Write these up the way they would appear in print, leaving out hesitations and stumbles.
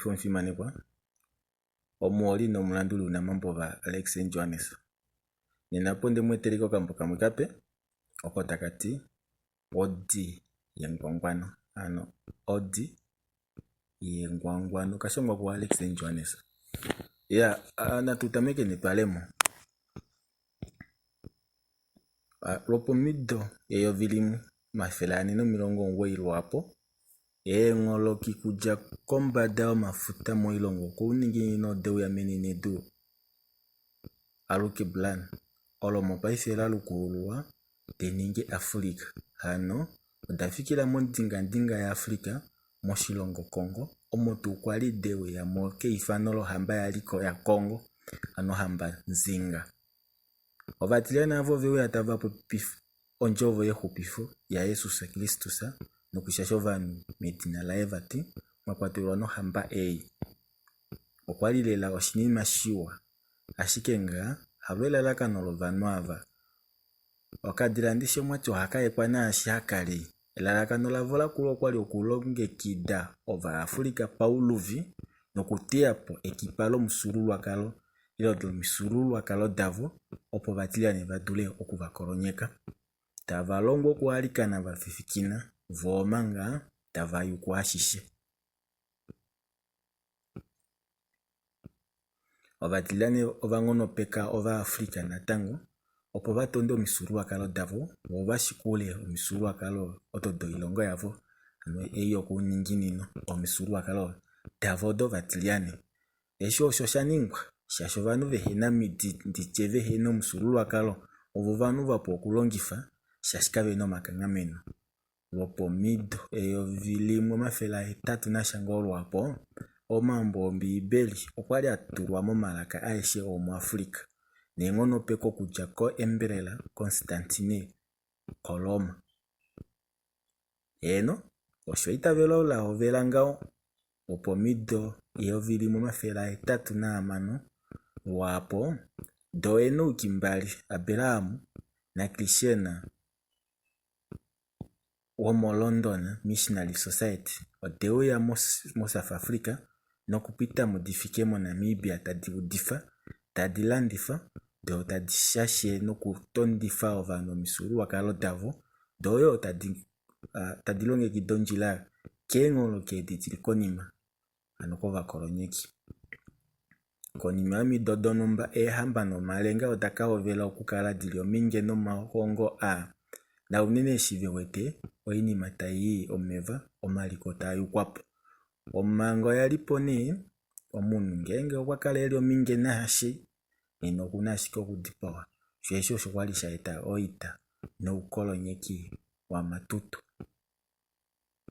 Omupopifi omufimanekwa, omuholi nomulanduli unamambo vaAlex Johannes. Nena opo nde mu etele okambo kamwe kape, oko taka ti Odi yengwangwano. Hano Odi yengwangwano okashangwa kuAlex Johannes. Ya, natu tameke netwalemo. Lwopomido 1490 lwaapo, eengholoki kudja kombada yomafuta moilongo yokouninginino ode uya menenedu Alkebulan, olo mopaife la lukululwa li ninge Afrika. Hano oda fikila mondingandinga yaAfrika, moshilongo Congo, omo tuu kwa li de uya mo keifano lohamba ya li ko yaCongo, hano ohamba Nzinga. Ovatilyane ava ove uya tava popi ondjovo yexupifo yaJesus Kristus nokushasha ovanhu medina laye vati, mwa kwatelwa nohamba ei. Okwa li lela oshinima shiwa, ashike ngaa halo elalakano lovanhu ava. Okadila ndishi omwati ohaka yekwa naashi haka li. Elalakano lavo lakula okwali okulongekida Ovaafrika pauluvi nokuteya po ekipa lomufyuululwakalo ile lomifyuululwakalo davo opo ovatilyane va dule oku va kolonyeka. Tava longwa okualikana va fifikina voo omanga tava yuku ashishe. Ovatilyane ova nghonopeka Ovaafrika natango opo va tonde omifyuululwakalo davo vo va shikule omifyuululwakalo odo doilongo yavo hano ei yokouninginino omifyuululwakalo davo dovatilyane. Eshi osho sha ningwa shaashi ovanhu vehena omidi nditye vehena omufyuululwakalo ovo ovanhu vapu okulongifa shaashi kavena omakanghameno. Lwopomido 1800 nasha ngoo lwaapo, omambo Ombiibeli okwa li a tulwa momalaka aeshe omuAfrika neenghonopeko okudja koEmperor Constantine koRoma. Heeno, osho eitavelo la hovela ngaho lwopomido 1806 lwaapo, dooenouki mbali Abraham naChristian womoLondon Missionary Society ode uya moSouth Africa nokupita mo di fike moNamibia tadi udifa, tadi landifa doo tadi shashe nokutondifa ovanhu omifyuululwakalo davo, doo yoo tadi longekida ondjila keengholoki edi dili konima. hano kovakolonyeki. Konima yomido donhumba eehamba nomalenga oda ka hovela okukala di li omhinge nomahongo aa, naunene eshi ve wete oinima tai i omeva, omaliko taa yukwa po. Omhango oya li po nee, omunhu ngeenge okwa kala e li omhinge naashi, nena oku na ashike okudipawa. Sho eshi osho kwa li sha eta oita noukolonyeki wamatutu.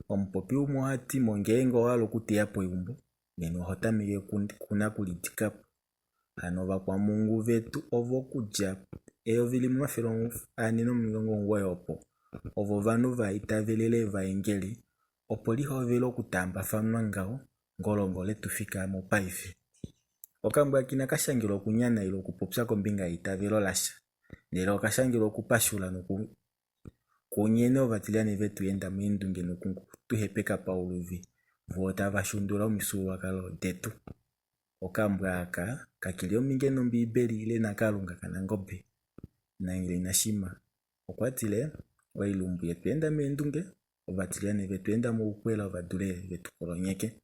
Omupopi umwe oha ti mo ngeenge owa hala okuteya po eumbo, nena oho tameke kunakulidika po. Hano ovakwamhungu vetu ovo okudja 1490 opo, ovo ovanhu va itavelele evaengeli opo li hovele okutaambafanwa ngaho ngolongo letu fika mopaife. Okambo aka inaka shangelwa okunyana ile okupopya kombinga yeitavelo lasha, ndele oka shangelwa okupashula noku Kunyene ovatilyane ve tu enda meendunge noku tu hepeka pauluvi, voo tava shundula omifyuululwakalo detu. Okambwa aka kake li omhinge nOmbiibeli ile naKalunga kaNangobe. Nangeli Nashima okwa tile, Oilumbu ye tu enda meendunge, ovatilyane ve tu enda moukwela ova dule ve tu kolonyeke.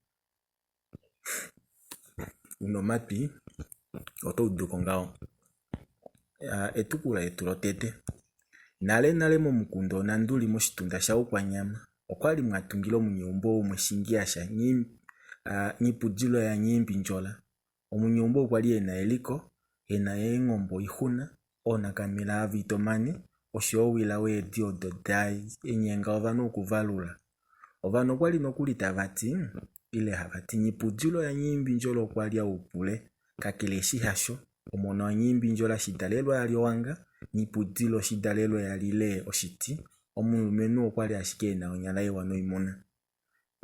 Una omatwi oto udu ko ngaho. Etukulwa letu lotete. Nale nale momukunda Onanduli moshitunda shaUkwanyama okwali mwa tungila omunyeumbo umwe Shingiasha Nghipudilo yaNyiimbindjola. Omunyeumbo okwa li e na eliko, e na eengombe oixuna, oonakamela hava itomane osho yo owila weedi odo da nyenga ovanhu okuvalula. Ovanhu okwa li nokuli tava ti, ile hava ti Nghipudilo yaNyiimbindjola okwa lya oupule, kakele eshi hasho, omona waNyiimbindjola shidalelwe a li owanga, Nghipudilo shidalelwe a lile oshiti, omulumenhu okwa li ashike e na onyala iwa noimuna.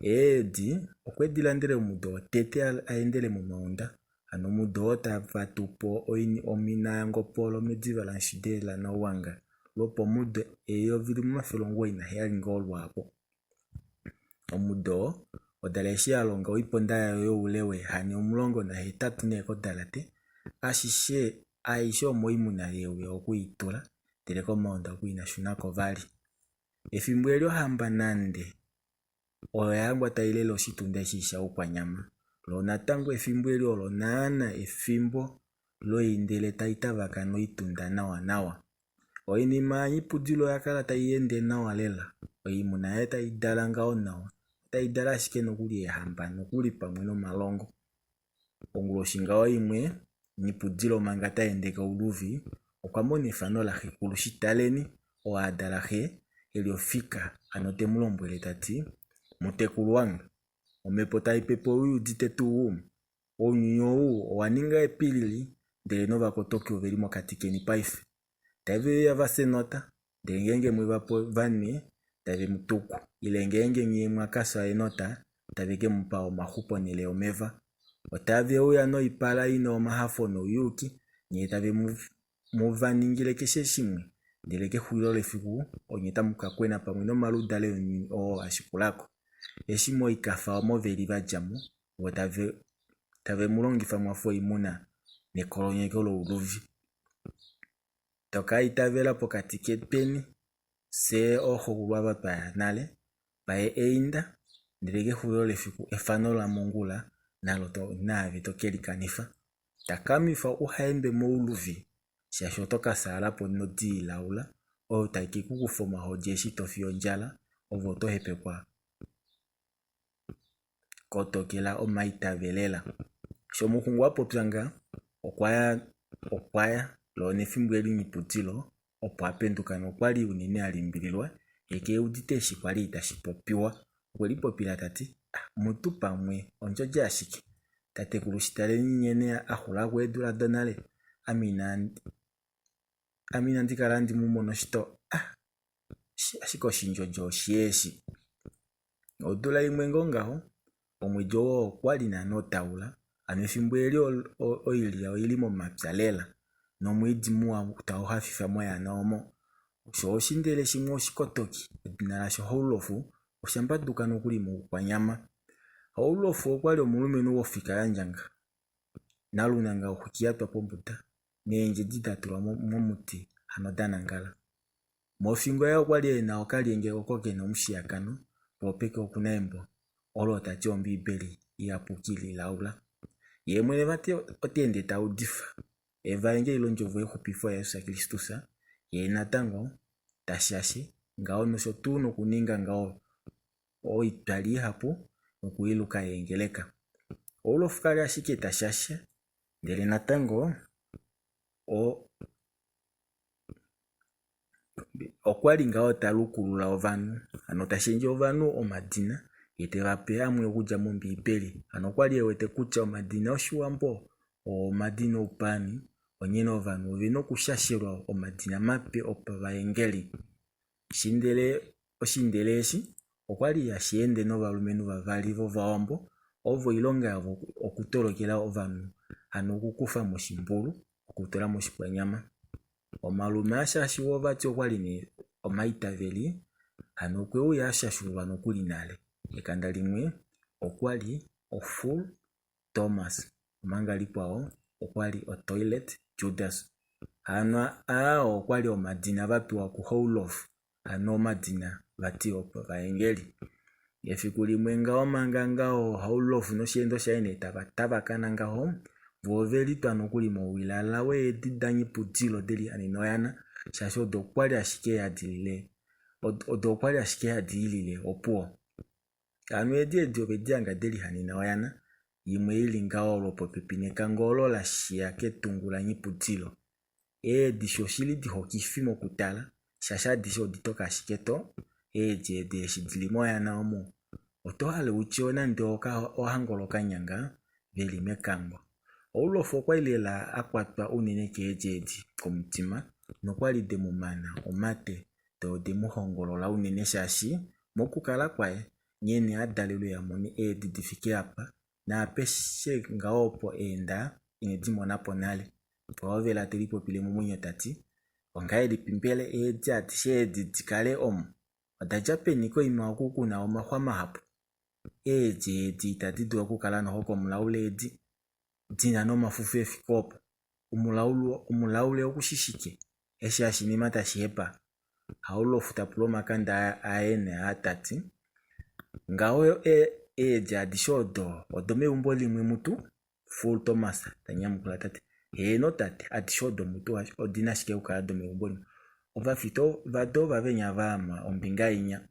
Eedi okwe di landele omudo wotete a endele momaunda, hano omudo oo tava tu po omina yaNgopolo mediva laMushide laNauwanga lwopomudo 1977 ngoo lwaapo. Omudo oo Odala eshi ya longa oiponda yayo youle weehani 18 nee kodalate, ashishe aishe omoimuna ye uya oku i tula, ndele komaunda oku ina shuna ko vali. Efimbo eli ohamba nande oyo ya hangwa tai lele oshitunda eshi shaUkwanyama, loo natango efimbo eli olo naana efimbo loindele tai tavakana oitunda nawa nawa. Oinima yaNghipudilo oya kala tai ende nawa lela, oimuna yaye tai dala ngaho nawa, tai dala ashike nokuli eehamba nokuli pamwe nomalongo. Onguloshi ngaho imwe, Nghipudilo manga ta ende kouluvi, okwa mona efano laxekulu Shitaleni, oo a dala xe, e li ofika hano te mu lombwele ta ti, Mutekulu wange, omhepo tai pepe ou i udite tuu? Ounyuni ou owa ninga epilili, ndele novakotoki ove li mokati keni paife. Tave uya va fya enota, ndele ngeenge mwe va pe va nwe, tave mu tuku, ile ngeenge nye mwa ka fya enota, tave ke mu pa omaxu ponhele yomeva. Otave uya noipala i na omahafo nouyuki, nye tave mu va ningile keshe shimwe, ndele kexulilo lefiku onye tamu ka kwena pamwe nomaludale ounyuni oo a shikula ko. Eshi moikafa omo ve li va dja mo, vo tave, tave mu longifa mwa fa oimuna nekolonyeko louluvi. To ka itavela pokati ketweni, fye ooxokulu ava twa ya nale, paye einda, ndele kexulilo lefiku efano lamongula nalo to, naave to ke li kanifa. Takamifa uha ende mouluvi, shaashi oto ka fyaala po nodi ilaula, oyo tai ke ku kufa omahodi eshi to fi ondjala, ove oto hepekwa Kotokela omaitavelela. Eshi omuxungu a popya nga, okwa ya okwa ya loo nefimbo eli Nghipudilo opo a penduka nokwa li unene a limbililwa ye ke udite eshi kwa li tashi popiwa. Okwe lipopila ta ti, Ah, mutu pamwe ondjodi ashike. Tatekulu Shitaleni nghene a xula ko eedula donale, ame inandi ame inandi kala handi mu mono shito. Ah, ashike oshindjodjo oshi eshi. Odula imwe ngoo ngaho, omwedi oo okwa li naana otaula, hano efimbo eli oilya oili momapya lela nomwiidi muwa tau hafifa moyana omo. Sho oshindele shimwe oshikotoki, edina lasho Haulofu, osha mbaduka nokuli mOukwanyama. Haulofu okwa li omulumenhu wofika ya ndjanga, nalunanga oxwiki ya twa pombuda, neendjedi da tulwa momuti hano da nangala. Mofingo yaye okwa li e na okalyenge oko ke na omushiyakano, poo peke oku na embo olo ta ti Ombiibeli Iyapuki lilaula. Ye mwene vati ota ende ta udifa evaengeli londjovo yexupifo yaJesus Kristus, ye natango ta shashe ngaho nosho tuu nokuninga ngaho oitwali ihapu nokuiluka eengeleka. Olof ka li ashike ta shashe, ndele natango o Okwa li ngaho ta lukulula ovanhu, hano ta shendje ovanhu omadina, ye te va pe amwe okudja mOmbiibeli. Hano okwa li e wete kutya omadina Oshiwambo oo omadina oupaani, onghee ovanhu ove na okushashelwa omadina mape opavaengeli. Oshindele eshi okwa li hashi ende novalumenhu vavali vOvawambo ovo oilonga yavo okutolokela ovanhu, hano okukufa moshimbulu okutula moshikwanyama. Omalume a shashiwa vati okwali nee omaitaveli hano okwe uya a shashulwa nokuli nale. Ekanda limwe okwali oFull Thomas omanga likwao okwali oToilet Judas. Hano aa okwali omadina va pewa kuHoulof hano omadina vati opavaengeli. Efiku limwe ngaho manga ngaho Haulofu nosheendo shaye nee tava tavakana ngaho, vo ove litwa nokuli mowilala weedi daNghipudilo de lihanena oyana, shaashi odo okwa li ashike hadi lile odo okwa li ashike hadi i lile opuwo. Hano eedi edi ove di hanga de lihanena oyana, imwe i li ngaho lwopopepi nekango olo la shiya ketungu laNghipudilo. Eedi shoshili dihokifi mokutala, shaashi adishe oditoka ashike to, eedi edi eshi di li moyana omo, oto hale u tye nande ohangolo okanyanga ve li mekango. Olof okwa li lela a kwatwa unene keedi edi komutima nokwa li de mu mana omate doo ode mu hongolola unene shaashi mokukala kwaye nghene a dalelwe a mone eedi di fike apa naapeshe ngaho opo eenda ine di mona po nale. Opo te lipopile momwenyo ta ti, Ongahelipi mbela eedi adishe edi di kale omu? Oda dja peni koima oku ku na omaxwa mahapu? Eedi edi itadi dulu okukala noho komulaule edi, di na nomafufu efike opo. Omulaule oku shi shike? Eshi hashinima tashi hepa. Haulofu ta pula omakanda aye nee aa ta ti, Ngaho eedi adishe odo odomeumbo limwe mutu? Full Thomas ta nyamukula ta ti, Heeno tate, adishe odo mutu odi na ashike okukala domeumbo limwe. Ovafita vado ovavenya va ama ombinga inya.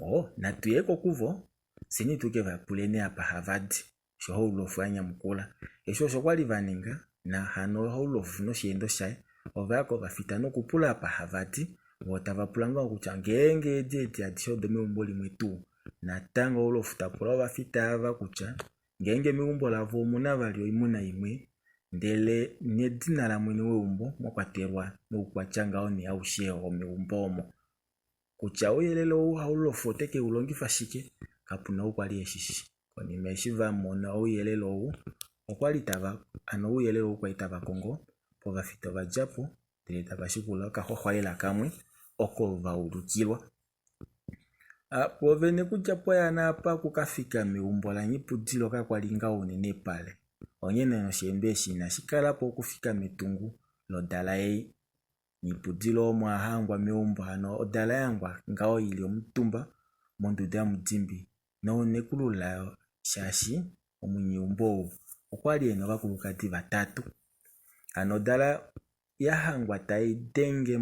Oh, natu ye ko kuvo, fyeni tu ke va puleni apa hava di, osho Haulofu a nyamukula. Eshi osho kwa li va ninga, na hano Haulofu nosheendo shaye ova ya kovafita nokupula apa hava di, vo tava pula ngaho kutya ngeenge eedi edi adishe odomeumbo limwe tuu. Natango Haulofu ta pula ovafita ava kutya ngeenge meumbo lavo omu na vali oimuna imwe, ndele nedina lamwene weumbo mwa kwatelwa noukwatya ngaho nee aushe womeumbo omo. Kutya ouyelele ou Haulofu ote ke u longifa shike, kapu na ou kwa li e shi shi. Konima eshi va mona ouyelele ou, okwa li tava hano ouyelele ou kwa li tava kongo povafita ova dja po ndele tava shikula okaxwaxwaela kamwe oko va ulikilwa. Pwoovene kudja poyana apa oku ka fika meumbo laNghipudilo kakwa li ngaho unene pale, onghee nosheendo eshi inashi kala po okufika metungu lodala ei. Nghipudilo omo a hangwa meumbo hano odala ya hangwa ngaho ili omutumba monduda yomudimbi noonekulu layo shaashi omunyeumbo ou okwali ena ovakulukadi vatatu. Hano odala ya hangwa tai denge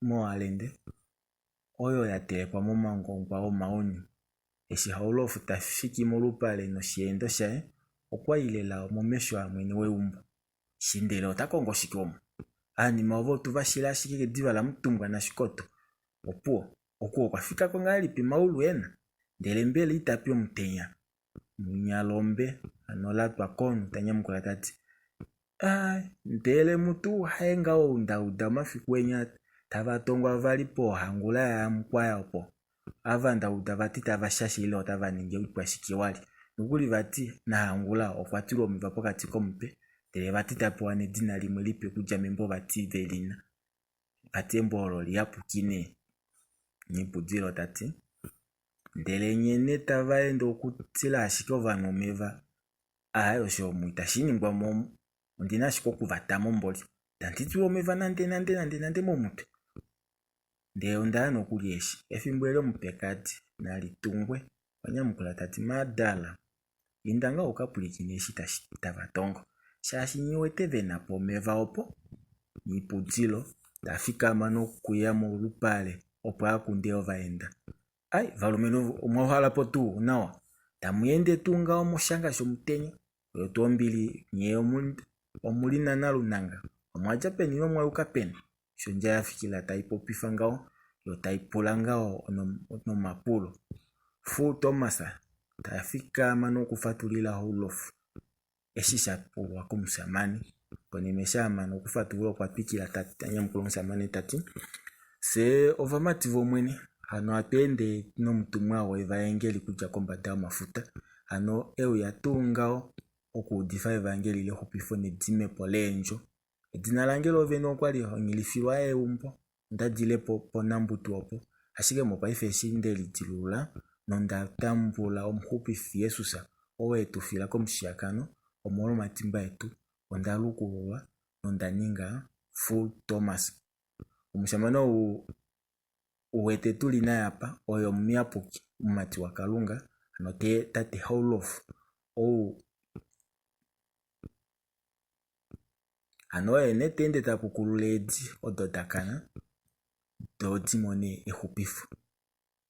mowalende oyo ya telekwa momangongwa omaunyu. Eshi Haulofu ta fiki molupale nosheendo shaye okwa i lela momesho amwene weumbo. Shindele ota kongo shike omu? Aanima ovo otu va shila ashike kediva laMutumbwa naShikoto. Opuwo, oku okwa fika ko ngahelipi maulu e na? Ndele mbela ita pi omutenya? Munyalombe hano la twa komunhu ta nyamukula ta ti, Aai, ndele mutu haye ngaho ou nda uda omafiku enya tava tongwa vali poohangula yaAmukwaya opo. Ava nda uda vati tava shashe ile otava ningi oikwashike wali. Nokuli vati naHangula okwa tilwa omeva pokati komutwe ndele vati ta pewa nedina limwe lipe okudja membo vati ve li na. Vati embo olo liyapuki nee. Nghipudilo ta ti. Ndele nye nee tava ende okutila ashike ovanhu omeva. Aaye osho omu itashi ningwa mo omu. Ondi na ashike oku va ta mo mboli. Itandi tilwa omeva nande nande nande nande momutwe. Ndele onda ya nokuli eshi efimbo eli omupekadi nali tungwe. Okwa nyamukula ta ti, Madala, inda ngaho u ka pwilikine eshi tava tongo, shaashi nghi wete ve na po omeva opo. Nghipudilo ta fikama nokuya molupale opo a kunde ovaenda. Ai, valumenhu omwa uhala po tuu nawa? Tamu ende tuu ngaho moshanga shomutenya? Oyo tuu ombili nye omu li nanalunanga. Omwa dja peni nomwa yuka peni? Shondja ya fikila tai popifa ngaho yo tai pula ngaho nomapulo. Fu Thomas ta fikama nokufatulila Haulofu eshi sha pulwa komushamane. Konima eshi a mana okufatulula okwa twikila ta nyamukula omushamane ta ti, Fye ovamati vOmwene, hano hatu ende nomutumwa wevaengeli kudja kombada yomafuta. Hano e uya tuu ngaho okuudifa evangeli lexupifo nedimepo leendjo. Edina lange lovene okwa li Nghilifilwa Eumbo, onda dile po pOnambutu opo, ashike mopaife eshi nde lidilulula nonda tambula Omuxupifi Jesus oo e tu fila komushiyakano omolwomatimba etu, onda lukululwa nonda ninga Full Thomas. Omushamane ou u wete tu li naye apa oye omuyapuki, omumati waKalunga, hano tate Haulofu, ou Hano oye nee ta ende ta pukulula eedi odo da kana, do di mone exupifo.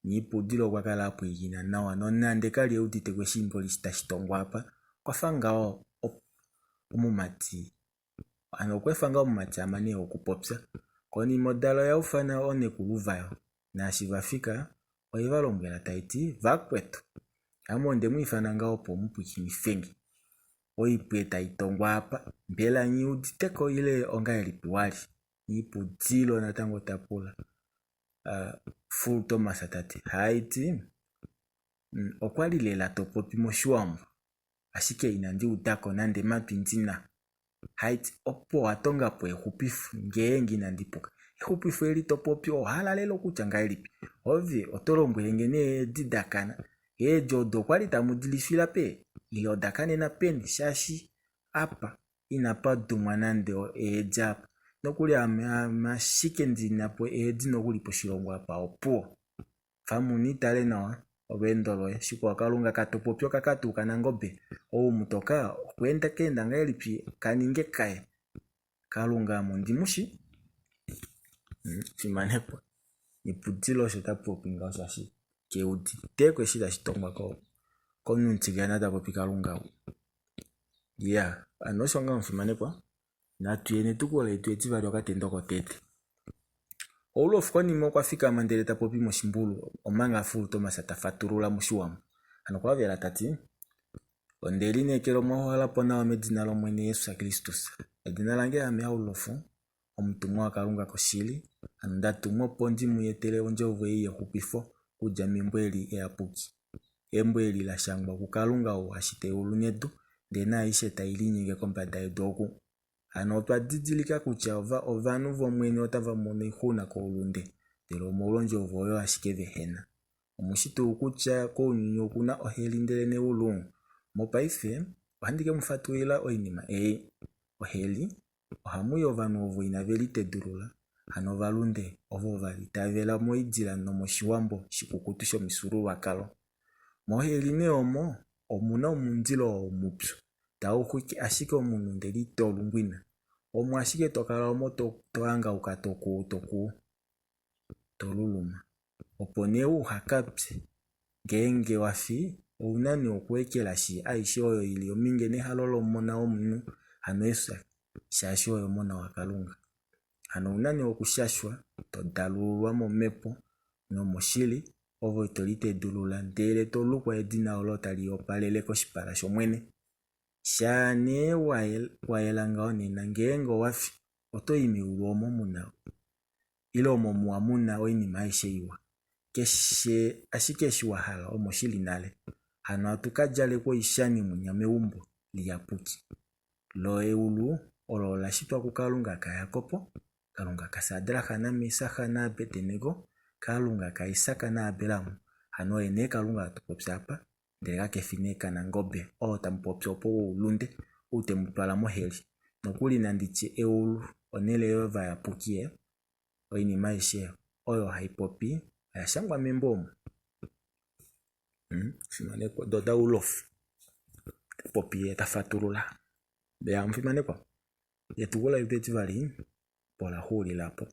Nghipudilo okwa kala a pwilikina nawa nonande ka li e udite ko eshi mboli tashi tongwa apa, okwa fa ngaho omumati hano okwa efa ngaho omumati a mane okupopya. Konima odala oya ufana oonekulu vayo, naashi va fika oye va lombwela tai ti, Vakwetu, ame onde mu ifana ngaho opo mu pwilikinife nge. Oipwe tai tongwa apa, mbela nghi udite ko ile ongahelipi wa li? Nghipudilo natango ta pula. Uh, Full Thomas ta ti, Haiti, mm, okwa li lela to popi mOshiwambo, ashike inandi uda ko nande matwi ndi na. Haiti, opo wa tonga po exupifo, ngeenge inandi puka. Exupifo eli to popi owa hala lela okutya ngahelipi? Ove oto lombwele nge nee edi da kana. Eedi odo okwa li tamu di lifila pe ile oda kanena peni shaashi apa inapa dumwa nande eedi apa. Nokuli ame aame ashike ndi na po eedi nokuli poshilongo apa opuwo. Famuni tale nawa olweendo loye. Shikwao Kalunga katopopi okakatu kanangobe. Ou mutoka okwa enda ka enda ngahelipi ka ninge kaye? Kalunga ame ondi mu shi? Fimanekwa. Nipudilo osho ta popi ngaho shaashi ke uditeko eshi tashi tongwa komunhu mutilyana ta popi Kalunga ou. Ya, hano osho ngaho omufimanekwa. Natu ye netukulo letu etivali okatendo kotete. Olof konima okwa fikama ndele ta popi moshimbulu omanga Fulu Thomas ta fatulula moshiwambo. Hano okwa vela ta ti, Onde lineekela omwa hala po nawa medina lOmwene Jesus Kristus. Edina lange ame Aulof, omutumwa waKalunga koshili, hano nda tumwa opo ndi mu etele ondjovo ei yexupifo okudja membo eli eyapuki. Embo eli la shangwa kuKalunga ou a shita eulu nedu, ndele naaishe tai linyenge kombada yedu oku. Hano otwa didilika kutya ova ovanhu vOmwene otava mono oixuna koulunde, ndele omolwondjovo oyo ashike vehe na. Omu shi tuu kutya kounyuni oku na oheli ndele neulu? Mopaife ohandi ke mu fatulila oinima ei. Oheli ohamu i ovanhu ovo inave litedulula, hano ovalunde ovo va itavela moidila nomoshiwambo shikukutu shomifyuululwakalo. Moheli nee omo omu na omundilo oo mupyu tau xwike ashike omunhu ndele ito lungwina. Omo ashike to kala omo to hangauka to kuu to kuu to luluma. Opo nee uha ka pye. Ngeenge wa fi, ou na nee okweekelashi aishe oyo i li omhinge nehalo lOmona womunhu, hano Jesus, shaashi oye Omona waKalunga. Hano ou na nee okushashwa, to dalululwa momhepo nomoshili, ove to litedulula ndele to lukwa edina olo tali opalele koshipala shOmwene. Shaa nee wa yela ngaho nena, ngeenge owa fi, oto i meulu omo mu na ile omo muwa mu na oinima aishe iwa. Keshe ashike eshi wa hala omo shi li nale. Hano hatu ka djalekwa oishani mwinya meumbo liyapuki lo eulu olo ola shitwa kuKalunga kaJakob, Kalunga kaSadrag naMesak naAbednego, Kalunga kaIsak naAbraham. Hano oye nee Kalunga hatu popi apa, ndele kake fi nee Kanangobe oo tamu popi opo woulunde, ou te mu twala moheli. Nokuli nandi tye eulu onhele yovayapuki, oinima aishe oyo hai popi oya shangwa membo omu. Fimanekwa Doda Ulof ta popi ye ta fatulula. Ya omufimanekwa, etukulo letu etivali opo la xuulila po.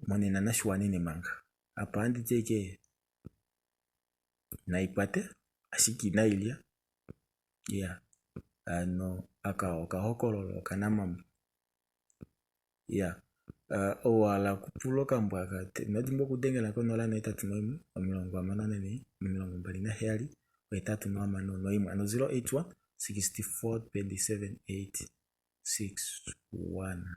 Monena nashiwanene manga. Apa ohandi ti ashike nai kwate ashike inai lya. Iya, hano aka okahokololo okanamambo. Iya, ou wa hala okupula okambo aka ino dimbwa okudengela ko 081 64 27 861 hano 081 64 27 861.